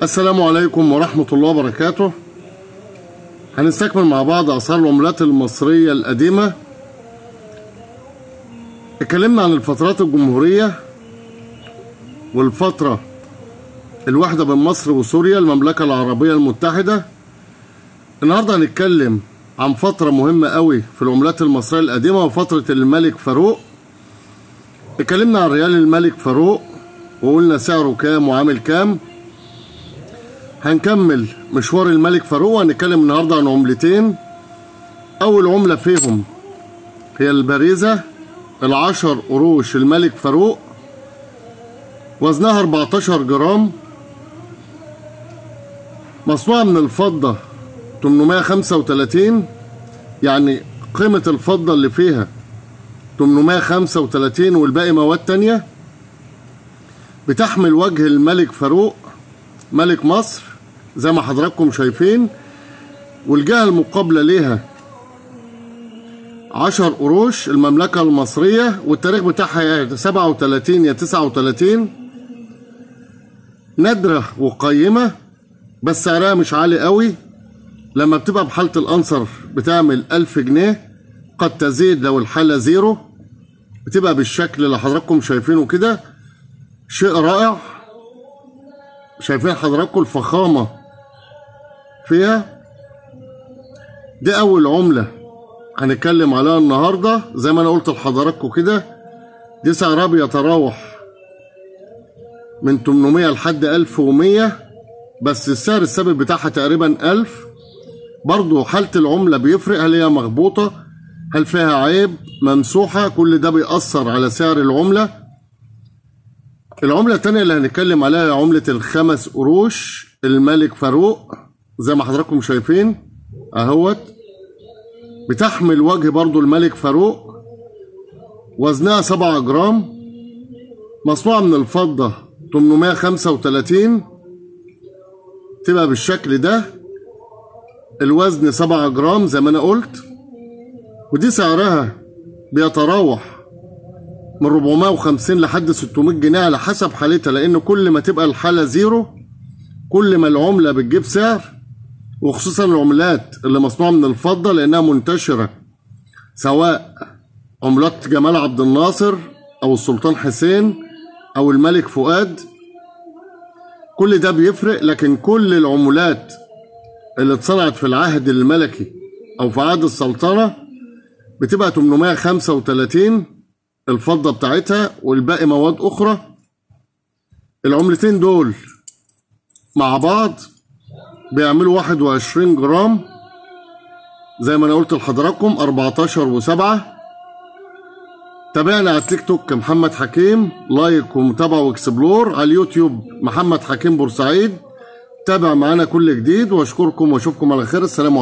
السلام عليكم ورحمة الله وبركاته. هنستكمل مع بعض أسعار العملات المصرية القديمة. اتكلمنا عن الفترات الجمهورية والفترة الواحدة بين مصر وسوريا، المملكة العربية المتحدة. النهاردة هنتكلم عن فترة مهمة قوي في العملات المصرية القديمة، وفترة الملك فاروق. اتكلمنا عن ريال الملك فاروق وقلنا سعره كام وعامل كام. هنكمل مشوار الملك فاروق وهنتكلم النهارده عن عملتين. اول عملة فيهم هي البارزة، ال10 قروش الملك فاروق، وزنها 14 جرام، مصنوعة من الفضة 835، يعني قيمة الفضة اللي فيها 835 والباقي مواد تانية. بتحمل وجه الملك فاروق ملك مصر زي ما حضراتكم شايفين، والجهة المقابلة ليها 10 قروش المملكة المصرية، والتاريخ بتاعها يا 37 يا 39. نادرة وقيمة بس سعرها مش عالي قوي. لما بتبقى بحالة الأنصر بتعمل 1000 جنيه، قد تزيد لو الحالة زيرو. بتبقى بالشكل اللي حضراتكم شايفينه كده، شيء رائع. شايفين حضراتكم الفخامة فيها. دي أول عملة هنتكلم عليها النهاردة. زي ما أنا قلت لحضراتكم كده، دي سعرها بيتراوح من 800 لحد 1100، بس السعر الثابت بتاعها تقريبا 1000. برضو حالة العملة بيفرق، هل هي مخبوطة، هل فيها عيب، ممسوحة، كل ده بيأثر على سعر العملة. العملة التانية اللي هنتكلم عليها هي عملة ال5 قروش الملك فاروق، زي ما حضراتكم شايفين اهوت. بتحمل وجه برضو الملك فاروق، وزنها 7 جرام، مصنوعة من الفضة 835، تبقى بالشكل ده. الوزن 7 جرام زي ما انا قلت، ودي سعرها بيتراوح من 450 لحد 600 جنيه على حسب حالتها، لان كل ما تبقى الحالة زيرو كل ما العملة بتجيب سعر، وخصوصا العملات اللي مصنوعة من الفضة لانها منتشرة، سواء عملات جمال عبد الناصر او السلطان حسين او الملك فؤاد، كل ده بيفرق. لكن كل العملات اللي اتصنعت في العهد الملكي او في عهد السلطنة بتبقى 835 الفضة بتاعتها، والباقي مواد أخرى. العملتين دول مع بعض بيعملوا 21 جرام زي ما أنا قلت لحضراتكم، 14.7. تابعنا على التيك توك محمد حكيم، like ومتابعة و explore، على اليوتيوب محمد حكيم بورسعيد. تابع معانا كل جديد، واشكركم واشوفكم على خير. السلام عليكم.